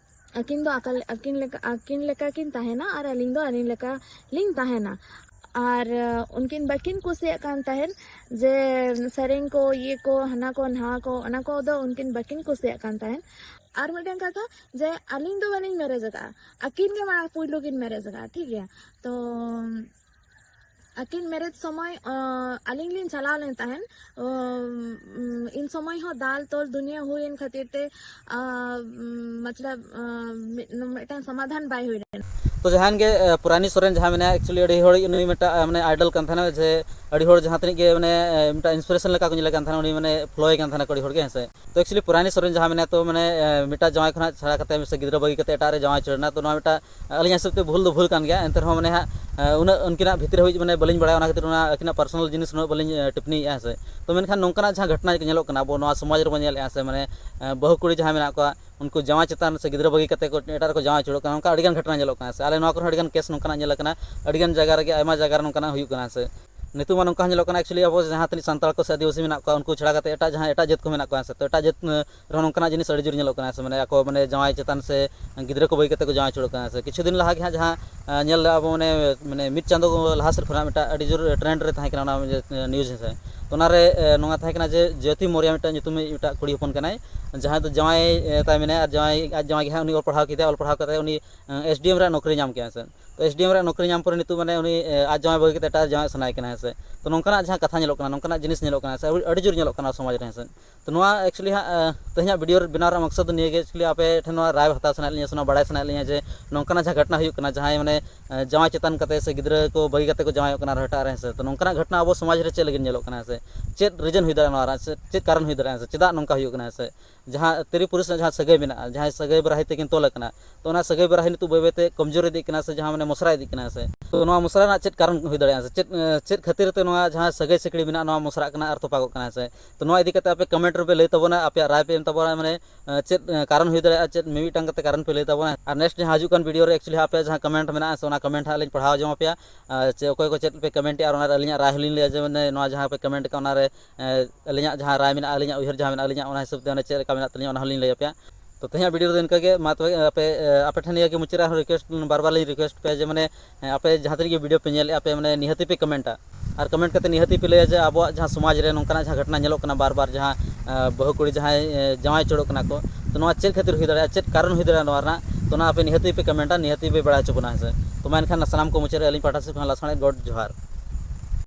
ᱟᱹᱠᱤᱱ ᱫᱚ ᱟᱠᱟ-, ᱟᱹᱠᱤᱱ ᱞᱮᱠᱟ, ᱟᱹᱠᱤᱱ ᱞᱮᱠᱟ ᱠᱤᱱ ᱛᱟᱦᱮᱱᱟ ᱟᱨ ᱟᱹᱞᱤᱧ ᱫᱚ ᱟᱹᱞᱤᱧ ᱞᱮᱠᱟ ᱞᱤᱧ ᱛᱟᱦᱮᱱᱟ᱾ ᱟᱨ, ᱟᱸ, ᱩᱱᱠᱤᱱ ᱵᱟᱹᱠᱤᱱ ᱠᱩᱥᱤᱭᱟᱜ ᱠᱟᱱ ᱛᱟᱦᱮᱸᱱ ᱡᱮ ᱥᱮᱨᱮᱧ ᱠᱚ, ᱤᱭᱟᱹ ᱠᱚ, ᱦᱟᱱᱟ ᱠᱚ, ᱱᱟᱣᱟ ᱠᱚ, ᱚᱱᱟ ᱠᱚᱫᱚ ᱩᱱᱠᱤᱱ ᱵᱟᱹᱠᱤᱱ ᱠᱩᱥᱤᱭᱟᱜ ᱠᱟᱱ ᱛᱟᱦᱮᱸᱱ᱾ ᱟᱨ ᱢᱤᱫᱴᱮᱱ ᱠᱟᱛᱷᱟ ᱡᱮ ᱟᱹᱞᱤᱧ ᱫᱚ ᱵᱟᱹᱞᱤᱧ ᱢᱮᱨᱮᱡᱽ ᱟᱠᱟᱫᱼᱟ, ᱟᱹᱠᱤᱱ ᱜᱮ ᱢᱟᱲᱟᱝ ᱯᱩᱭᱞᱩ ᱠᱤᱱ ᱢᱮᱨᱮᱡᱽ ᱟᱠᱟᱫᱼᱟ, ᱴᱷᱤᱠ ᱜᱮᱭᱟ᱾ ᱛᱚ ᱟᱹᱠᱤᱱ ᱢᱮᱨᱮᱡᱽ ᱥᱚᱢᱚᱭ, ᱟᱸ, ᱟᱹᱞᱤᱧ ᱞᱤᱧ ᱪᱟᱞᱟᱣ ᱞᱮᱱ ᱛᱟᱦᱮᱸᱱ, ᱟᱸ, ᱤᱱ ᱥᱚᱢᱚᱭ ᱦᱚᱸ ᱫᱟᱞ ᱛᱚᱞ ᱫᱩᱱᱤᱭᱟᱹ ᱦᱩᱭᱮᱱ ᱠᱷᱟᱹᱛᱤᱨ ᱛᱮ, ᱟᱸ, ᱢᱚᱛᱞᱚᱵ, ᱟᱸ, ᱢᱤᱫ-, ᱢᱤᱫᱴᱟᱝ ᱥᱚᱢᱟᱫᱷᱟᱱ ᱵᱟᱭ ᱦᱩᱭ ᱞᱮᱱᱟ᱾ ᱛᱚ ᱡᱟᱦᱟᱸᱭ ᱜᱮ ᱯᱩᱨᱟᱱᱤ ᱥᱚᱨᱮᱱ ᱡᱟᱦᱟᱸ ᱢᱮᱱᱟᱭᱟ, actually ᱟᱹᱰᱤ ᱦᱚᱲ ᱩᱱᱤ ᱢᱤᱫᱴᱟᱝ ᱢᱟᱱᱮ ᱟᱭᱰᱚᱞ ᱠᱟᱱ ᱛᱟᱦᱮᱱᱟ, ᱡᱮ ᱟᱹᱰᱤ ᱦᱚᱲ ᱡᱟᱦᱟᱸ ᱛᱤᱱᱟᱹᱜ ᱜᱮ ᱢᱟᱱᱮ ᱢᱤᱫᱴᱟᱝ ᱤᱱᱥᱯᱤᱨᱮᱥᱚᱱ ᱞᱮᱠᱟ ᱠᱚ ᱧᱮᱞᱮ ᱠᱟᱱ ᱛᱟᱦᱮᱱᱟ, ᱩᱱᱤ ᱢᱟᱱᱮ ᱯᱷᱚᱞᱳᱭᱮ ᱠᱟᱱ ᱛᱟᱦᱮᱱᱟ ᱠᱚ ᱟᱹᱰᱤ ᱦᱚᱲ ᱜᱮ, ᱦᱮᱸ ᱥᱮ᱾ ᱛᱚ actually ᱯᱩᱨᱟᱱᱤ ᱥᱚᱨᱮᱱ ᱡᱟᱦᱟᱸ ᱢᱮᱱᱟᱭᱟ, ᱛᱚ ᱢᱟᱱᱮ ᱢᱤᱫᱴᱟᱝ ᱡᱟᱶᱟᱭ ᱠᱷᱚᱱᱟᱜ ᱪᱷᱟᱲᱟ ᱠᱟᱛᱮ ᱥᱮ ᱜᱤᱫᱽᱨᱟᱹ ᱵᱟᱹᱜᱤ ᱠᱟᱛᱮ ᱮᱴᱟᱜ ᱨᱮ ᱡᱟᱶᱟᱭ ᱩᱪᱟᱹᱲ ᱮᱱᱟ᱾ ᱛᱚ ᱱᱚᱣᱟ ᱢᱤᱫᱴᱟᱝ ᱟᱹᱞᱤᱧᱟᱜ ᱦᱤᱥᱟᱹᱵ ᱛᱮ ᱵᱷᱩᱞ ᱫᱚ ᱵᱷᱩᱞ ᱠᱟᱱ ᱜᱮᱭᱟ, ᱮᱱᱛᱮ ᱨᱮᱦᱚᱸ ᱢᱟᱱᱮ ᱦᱟᱸᱜ ᱩᱱᱟᱹᱜ ᱩᱱᱠᱤᱱᱟᱜ ᱵᱷᱤᱛᱤᱨ ᱦᱟᱹᱵᱤᱡ ᱢᱟᱱᱮ ᱵᱟᱹᱞᱤᱧ ᱵᱟᱲᱟᱭᱟ, ᱚᱱᱟ ᱠᱷᱟᱹᱛᱤᱨ ᱚᱱᱟ ᱟᱹᱠᱤᱱᱟᱜ ᱯᱟᱨᱥᱚᱱᱟᱞ ᱡᱤᱱᱤᱥ ᱩᱱᱟᱹᱜ ᱵᱟᱹᱞᱤᱧ ᱴᱤᱯᱯᱚᱱᱤᱭᱮᱫᱼᱟ, ᱦᱮᱸ ᱥᱮ᱾ ᱛᱚ ᱢᱮᱱᱠᱷᱟᱱ ᱱᱚᱝᱠᱟᱱᱟᱜ ᱡᱟᱦᱟᱸ ᱜᱷᱚᱴᱚᱱᱟ ᱧᱮᱞᱚᱜ ᱠᱟᱱᱟ ᱟᱵᱚ ᱱᱚᱣᱟ ᱥᱚᱢᱟᱡᱽ ᱨᱮᱵᱚᱱ ᱧᱮᱞᱮᱫᱼᱟ, ᱥᱮ ᱢᱟᱱᱮ ᱵᱟᱹᱦᱩ ᱠᱩᱲᱤ ᱡᱟᱦᱟᱸᱭ ᱢᱮᱱᱟᱜ ᱠᱚᱣᱟ, ᱩᱱᱠᱩ ᱡᱟᱶᱟᱭ ᱪᱮᱛᱟᱱ ᱥᱮ ᱜᱤᱫᱽᱨᱟᱹ ᱵᱟᱹᱜᱤ ᱠᱟᱛᱮ ᱠᱚ ᱮᱴᱟᱜ ᱨᱮᱠᱚ ᱡᱟᱶᱟᱭ ᱩᱪᱟᱹᱲᱚᱜ ᱠᱟᱱᱟ, ᱚᱱᱠᱟ ᱟᱹᱰᱤᱜᱟᱱ ᱜᱷᱚᱴᱚᱱᱟ ᱧᱮᱞᱚᱜ ᱠᱟᱱᱟ, ᱥᱮ ᱟᱞᱮ ᱱᱚᱣᱟ ᱠᱚᱨᱮ ᱦᱚᱸ ᱟᱹᱰᱤᱜᱟᱱ ᱠᱮᱥ ᱱᱚᱝᱠᱟᱱᱟᱜ ᱧᱮᱞ ᱟᱠᱟᱱᱟ, ᱟᱹᱰᱤᱜᱟᱱ ᱡᱟᱭᱜᱟ ᱨᱮᱜᱮ, ᱟᱭᱢᱟ ᱡᱟᱭᱜᱟ ᱨᱮ ᱱᱚᱝᱠᱟᱱᱟᱜ ᱦᱩᱭᱩᱜ ᱠᱟᱱᱟ, ᱥᱮ᱾ ᱱᱤᱛᱚᱜ ᱢᱟ ᱱᱚᱝᱠᱟ ᱦᱚᱸ ᱧᱮᱞᱚᱜ ᱠᱟᱱᱟ, actually ᱟᱵᱚ ᱡᱟᱦᱟᱸ ᱛᱤᱱᱟᱹᱜ ᱥᱟᱱᱛᱟᱲ ᱠᱚ ᱥᱮ ᱟᱹᱫᱤᱵᱟᱹᱥᱤ ᱢᱮᱱᱟᱜ ᱠᱚᱣᱟ, ᱩᱱᱠᱩ ᱪᱷᱟᱲᱟ ᱠᱟᱛᱮ ᱮᱴᱟᱜ ᱡᱟᱦᱟᱸ ᱮᱴᱟᱜ ᱡᱟᱹᱛ ᱠᱚ ᱢᱮᱱᱟᱜ ᱠᱚᱣᱟ, ᱥᱮ, ᱛᱚ ᱮᱴᱟᱜ ᱡᱟᱹᱛ ᱨᱮᱦᱚᱸ ᱱᱚᱝᱠᱟᱱᱟᱜ ᱡᱤᱱᱤᱥ ᱟᱹᱰᱤ ᱡᱳᱨ ᱧᱮᱞᱚᱜ ᱠᱟᱱᱟ, ᱥᱮ ᱢᱟᱱᱮ ᱟᱠᱚ ᱢᱟᱱᱮ ᱡᱟᱶᱟᱭ ᱪᱮᱛᱟᱱ ᱥᱮ ᱜᱤᱫᱽᱨᱟᱹ ᱠᱚ ᱵᱟᱹᱜᱤ ᱠᱟᱛᱮ ᱠᱚ ᱡᱟᱶᱟᱭ ᱩᱪᱟᱹᱲᱚᱜ ᱠᱟᱱᱟ, ᱥᱮ᱾ ᱠᱤᱪᱷᱩ ᱫᱤᱱ ᱞᱟᱦᱟ ᱜᱮ ᱦᱟᱸᱜ ᱡᱟᱦᱟᱸ ᱧᱮᱞ ᱞᱮᱫᱟ ᱵᱚ, ᱢᱟᱱᱮ ᱢᱤᱫ ᱪᱟᱸᱫᱳ ᱞᱟᱦᱟ ᱥᱮᱫ ᱠᱷᱚᱱᱟᱜ ᱢᱤᱫᱴᱟᱝ ᱟᱹᱰᱤ ᱡᱳᱨ ᱴᱨᱮᱱᱰ ᱨᱮ ᱛᱟᱦᱮᱸ ᱠᱟᱱᱟ ᱚᱱᱟ ᱱᱤᱭᱩᱡᱽ, ᱦᱮᱸ ᱥᱮ᱾ ᱛᱚ ᱚᱱᱟᱨᱮ ᱱᱚᱣᱟ ᱛᱟᱦᱮᱸ ᱠᱟᱱᱟ ᱡᱮ ᱡᱳᱛᱤ ᱢᱚᱨᱤᱭᱟ ᱢᱤᱫᱴᱟᱝ ᱧᱩᱛᱩᱢᱤᱡ ᱢᱤᱫᱴᱟᱝ ᱠᱩᱲᱤ ᱦᱚᱯᱚᱱ ᱠᱟᱱᱟᱭ, ᱡᱟᱦᱟᱸᱭ ᱫᱚ ᱡᱟᱶᱟᱭ ᱛᱟᱭ ᱢᱮᱱᱟᱭᱟ, ᱟᱨ ᱡᱟᱶᱟᱭ ᱟᱡ ᱡᱟᱶᱟᱭ ᱜᱮ ᱦᱟᱸᱜ ᱩᱱᱤ ᱚᱞ ᱯᱟᱲᱦᱟᱣ ᱠᱮᱫᱟᱭ, ᱚᱞ ᱯᱟᱲᱦᱟᱣ ᱠᱟᱛᱮ ᱩᱱᱤ ᱮᱥ ᱰᱤ ᱮᱢ ᱨᱮᱭᱟᱜ ᱱᱚᱠᱨᱤ ᱧᱟᱢ ᱠᱮᱫᱟ, ᱦᱮᱸ ᱥᱮ᱾ ᱛᱚ ᱮᱥ ᱰᱤ ᱮᱢ ᱨᱮᱭᱟᱜ ᱱᱚᱠᱨᱤ ᱧᱟᱢ ᱯᱚᱨᱮ ᱱᱤᱛᱚᱜ ᱢᱟᱱᱮ ᱩᱱᱤ ᱟᱡ ᱡᱟᱶᱟᱭ ᱵᱟᱹᱜᱤ ᱠᱟᱛᱮ ᱮᱴᱟᱜ ᱡᱟᱶᱟᱭ ᱥᱟᱱᱟᱭᱮ ᱠᱟᱱᱟ, ᱦᱮᱸ ᱥᱮ᱾ ᱛᱚ ᱱᱚᱝᱠᱟᱱᱟᱜ ᱡᱟᱦᱟᱸ ᱠᱟᱛᱷᱟ ᱧᱮᱞᱚᱜ ᱠᱟᱱᱟ, ᱱᱚᱝᱠᱟᱱᱟᱜ ᱡᱤᱱᱤᱥ ᱧᱮᱞᱚᱜ ᱠᱟᱱᱟ, ᱥᱮ ᱟᱹᱰᱤ ᱡᱳᱨ ᱧᱮᱞᱚᱜ ᱠᱟᱱᱟ ᱥᱚᱢᱟᱡᱽ ᱨᱮ, ᱦᱮᱸ ᱥᱮ᱾ ᱛᱚ ᱱᱚᱣᱟ actually ᱦᱟᱸᱜ ᱛᱮᱦᱮᱧᱟᱜ ᱵᱷᱤᱰᱤᱭᱳ ᱵᱮᱱᱟᱣ ᱨᱮᱭᱟᱜ ᱢᱚᱠᱥᱚᱫ ᱫᱚ ᱱᱤᱭᱟᱹ ᱜᱮ, actually ᱟᱯᱮ ᱴᱷᱮᱱ ᱱᱚᱣᱟ ᱨᱟᱭ ᱦᱟᱛᱟᱣ ᱥᱟᱱᱟᱭᱮᱫ ᱞᱤᱧᱟ ᱥᱮ ᱱᱚᱣᱟ ᱵᱟᱲᱟᱭ ᱥᱟᱱᱟᱭᱮᱫ ᱞᱤᱧᱟ ᱡᱮ ᱱᱚᱝᱠᱟᱱᱟᱜ ᱡᱟᱦᱟᱸ ᱜᱷᱚᱴᱚᱱᱟ ᱦᱩᱭᱩᱜ ᱠᱟᱱᱟ, ᱡᱟᱦᱟᱸᱭ ᱢᱟᱱᱮ ᱡᱟᱶᱟᱭ ᱪᱮᱛᱟᱱ ᱠᱟᱛᱮ ᱥᱮ ᱜᱤᱫᱽᱨᱟᱹ ᱠᱚ ᱵᱟᱹᱜᱤ ᱠᱟᱛᱮ ᱠᱚ ᱡᱟᱶᱟᱭᱚᱜ ᱠᱟᱱᱟ ᱟᱨᱦᱚᱸ ᱮᱴᱟᱜ ᱨᱮ, ᱦᱮᱸ ᱥᱮ᱾ ᱛᱚ ᱱᱚᱝᱠᱟᱱᱟᱜ ᱜᱷᱚᱴᱚᱱᱟ ᱟᱵᱚ ᱥᱚᱢᱟᱡᱽ ᱨᱮ ᱪᱮᱫ ᱞᱟᱹᱜᱤᱫ ᱧᱮᱞᱚᱜ ᱠᱟᱱᱟ, ᱦᱮᱸ ᱥᱮ? ᱪᱮᱫ ᱨᱤᱡᱚᱱ ᱦᱩᱭ ᱫᱟᱲᱮᱭᱟᱜᱼᱟ ᱱᱚᱣᱟ ᱨᱮᱱᱟᱜ, ᱪᱮᱫ ᱠᱟᱨᱚᱱ ᱦᱩᱭ ᱫᱟᱲᱮᱭᱟᱜᱼᱟ, ᱦᱮᱸ ᱥᱮ? ᱪᱮᱫᱟᱜ ᱱᱚᱝᱠᱟ ᱦᱩᱭᱩᱜ ᱠᱟᱱᱟ, ᱦᱮᱸ ᱥᱮ? ᱡᱟᱦᱟᱸ ᱛᱤᱨᱤ ᱯᱩᱨᱩᱥ ᱨᱮᱱᱟᱜ ᱡᱟᱦᱟᱸ ᱥᱟᱹᱜᱟᱹᱭ ᱢᱮᱱᱟᱜᱼᱟ, ᱡᱟᱦᱟᱸᱭ ᱥᱟᱹᱜᱟᱹᱭ ᱵᱟᱨᱟ ᱦᱤᱛ ᱛᱮᱠᱤᱱ ᱛᱚᱞ ᱟᱠᱟᱱᱟ, ᱛᱚ ᱚᱱᱟ ᱥᱟᱹᱜᱟᱹᱭ ᱵᱟᱨᱟ ᱦᱤᱛ ᱱᱤᱛᱚᱜ ᱵᱟᱹᱭ ᱵᱟᱹᱭ ᱛᱮ ᱠᱚᱢᱡᱳᱨ ᱤᱫᱤᱜ ᱠᱟᱱᱟ, ᱥᱮ ᱡᱟᱦᱟᱸ ᱢᱟᱱᱮ ᱢᱚᱥᱨᱟ ᱤᱫᱤᱜ ᱠᱟᱱᱟ, ᱥᱮ᱾ ᱛᱚ ᱱᱚᱣᱟ ᱢᱚᱥᱨᱟ ᱨᱮᱱᱟᱜ ᱪᱮᱫ ᱠᱟᱨᱚᱱ ᱦᱩᱭ ᱫᱟᱲᱮᱭᱟᱜᱼᱟ, ᱥᱮ ᱪᱮᱫ ᱪᱮᱫ ᱠᱷᱟᱹᱛᱤᱨ ᱛᱮ ᱱᱚᱣᱟ ᱡᱟᱦᱟᱸ ᱥᱟᱹᱜᱟᱹᱭ ᱥᱤᱠᱲᱤ ᱢᱮᱱᱟᱜᱼᱟ ᱱᱚᱣᱟ ᱢᱚᱥᱨᱟᱜ ᱠᱟᱱᱟ ᱟᱨ ᱛᱚᱯᱟᱜᱚᱜ ᱠᱟᱱᱟ, ᱥᱮ? ᱛᱚ ᱱᱚᱣᱟ ᱤᱫᱤ ᱠᱟᱛᱮ ᱟᱯᱮ ᱠᱚᱢᱮᱱᱴ ᱨᱮᱯᱮ ᱞᱟᱹᱭ ᱛᱟᱵᱚᱱᱟ, ᱟᱯᱮᱭᱟᱜ ᱨᱟᱭ ᱯᱮ ᱮᱢ ᱛᱟᱵᱚᱱᱟ, ᱢᱟᱱᱮ ᱪᱮᱫ ᱠᱟᱨᱚᱱ ᱦᱩᱭ ᱫᱟᱲᱮᱭᱟᱜᱼᱟ, ᱪᱮᱫ ᱢᱤᱢᱤᱫᱴᱟᱝ ᱠᱟᱛᱮ ᱠᱟᱨᱚᱱ ᱯᱮ ᱞᱟᱹᱭ ᱛᱟᱵᱚᱱᱟ᱾ ᱟᱨ ᱱᱮᱠᱥᱴ ᱡᱟᱦᱟᱸ ᱦᱤᱡᱩᱜ ᱠᱟᱱ ᱵᱷᱤᱰᱤᱭᱳ ᱨᱮ actually ᱟᱯᱮᱭᱟᱜ ᱡᱟᱦᱟᱸ ᱠᱚᱢᱮᱱᱴ ᱢᱮᱱᱟᱜᱼᱟ, ᱥᱮ ᱚᱱᱟ ᱠᱚᱢᱮᱱᱴ ᱦᱟᱸᱜ ᱞᱤᱧ ᱯᱟᱲᱦᱟᱣ ᱡᱚᱝ ᱟᱯᱮᱭᱟ, ᱟᱨ ᱪᱮ ᱚᱠᱚᱭ ᱠᱚ ᱪᱮᱫ ᱯᱮ ᱠᱚᱢᱮᱱᱴ ᱮᱜᱼᱟ, ᱟᱨ ᱚᱱᱟ ᱨᱮ ᱟᱹᱞᱤᱧᱟᱜ ᱨᱟᱭ ᱦᱚᱸᱞᱤᱧ ᱞᱟᱹᱭᱟ ᱡᱮ ᱢᱟᱱᱮ ᱱᱚᱣᱟ ᱡᱟᱦᱟᱸ ᱯᱮ ᱠᱚᱢᱮᱱᱴ ᱟᱠᱟᱫ ᱚᱱᱟ ᱨᱮ ᱟᱹᱞᱤᱧᱟᱜ ᱡᱟᱦᱟᱸ ᱨᱟᱭ ᱢᱮᱱᱟᱜᱼᱟ, ᱟᱹᱞᱤᱧᱟᱜ ᱩᱭᱦᱟᱹᱨ ᱡᱟᱦᱟᱸ ᱢᱮᱱᱟᱜᱼᱟ, ᱟᱹᱞᱤᱧᱟᱜ ᱚᱱᱟ ᱦᱤᱥᱟᱹᱵ ᱛᱮ ᱚᱱᱟ ᱪᱮᱫ ᱞᱮᱠᱟ ᱢᱮᱱᱟᱜ ᱛᱟᱹᱞᱤᱧᱟ ᱚᱱᱟ ᱦᱚᱸᱞᱤᱧ ᱞᱟᱹᱭ ᱟᱯᱮᱭᱟ᱾ ᱛᱚ ᱛᱮᱦᱮᱧᱟᱜ ᱵᱷᱤᱰᱤᱭᱳ ᱫᱚ ᱤᱱᱠᱟᱹ ᱜᱮ᱾ ᱢᱟ ᱛᱚᱵᱮ ᱟᱯᱮ ᱟᱯᱮ ᱴᱷᱮᱱ ᱱᱤᱭᱟᱹ ᱜᱮ ᱢᱩᱪᱟᱹᱫ ᱨᱮ ᱟᱨᱦᱚᱸ ᱨᱤᱠᱩᱭᱮᱥᱴ, ᱵᱟᱨ ᱵᱟᱨ ᱞᱤᱧ ᱨᱤᱠᱩᱭᱮᱥᱴ ᱯᱮᱭᱟ ᱡᱮ ᱢᱟᱱᱮ ᱟᱯᱮ ᱡᱟᱦᱟᱸ ᱛᱤᱱᱟᱹᱜ ᱜᱮ ᱵᱷᱤᱰᱤᱭᱳ ᱯᱮ ᱧᱮᱞᱮᱫᱼᱟ ᱯᱮ, ᱢᱟᱱᱮ ᱱᱤᱦᱟᱹᱛᱤ ᱯᱮ ᱠᱚᱢᱮᱱᱴᱟ᱾ ᱟᱨ ᱠᱚᱢᱮᱱᱴ ᱠᱟᱛᱮ ᱱᱤᱦᱟᱹᱛᱤ ᱯᱮ ᱞᱟᱹᱭᱟ ᱡᱮ ᱟᱵᱚᱣᱟᱜ ᱡᱟᱦᱟᱸ ᱥᱚᱢᱟᱡᱽ ᱨᱮ ᱱᱚᱝᱠᱟᱱᱟᱜ ᱡᱟᱦᱟᱸ ᱜᱷᱚᱴᱚᱱᱟ ᱧᱮᱞᱚᱜ ᱠᱟᱱᱟ ᱵᱟᱨ ᱵᱟᱨ, ᱡᱟᱦᱟᱸ ᱵᱟᱹᱦᱩ ᱠᱩᱲᱤ ᱡᱟᱦᱟᱸᱭ ᱡᱟᱶᱟᱭ ᱩᱪᱟᱹᱲᱚᱜ ᱠᱟᱱᱟ ᱠᱚ, ᱛᱚ ᱱᱚᱣᱟ ᱪᱮᱫ ᱠᱷᱟᱹᱛᱤᱨ ᱦᱩᱭ ᱫᱟᱲᱮᱭᱟᱜᱼᱟ, ᱪᱮᱫ ᱠᱟᱨᱚᱱ ᱦᱩᱭ ᱫᱟᱲᱮᱭᱟᱜᱼᱟ ᱱᱚᱣᱟ ᱨᱮᱱᱟᱜ, ᱛᱚ ᱚᱱᱟ ᱟᱯᱮ ᱱᱤᱦᱟᱹᱛᱤ ᱯᱮ ᱠᱚᱢᱮᱱᱴᱟ, ᱱᱤᱦᱟᱹᱛᱤ ᱯᱮ ᱵᱟᱲᱟᱭ ᱦᱚᱪᱚ ᱵᱚᱱᱟ, ᱦᱮᱸ ᱥᱮ᱾ ᱛᱚ ᱢᱟ ᱮᱱᱠᱷᱟᱱ ᱥᱟᱱᱟᱢ ᱠᱚ ᱢᱩᱪᱟᱹᱫ ᱨᱮ ᱟᱹᱞᱤᱧ ᱯᱟᱦᱴᱟ ᱥᱮᱫ ᱠᱷᱚᱱ ᱞᱟᱥᱟᱲᱦᱮᱫ ᱜᱚᱰ ᱡᱚᱦᱟᱨ᱾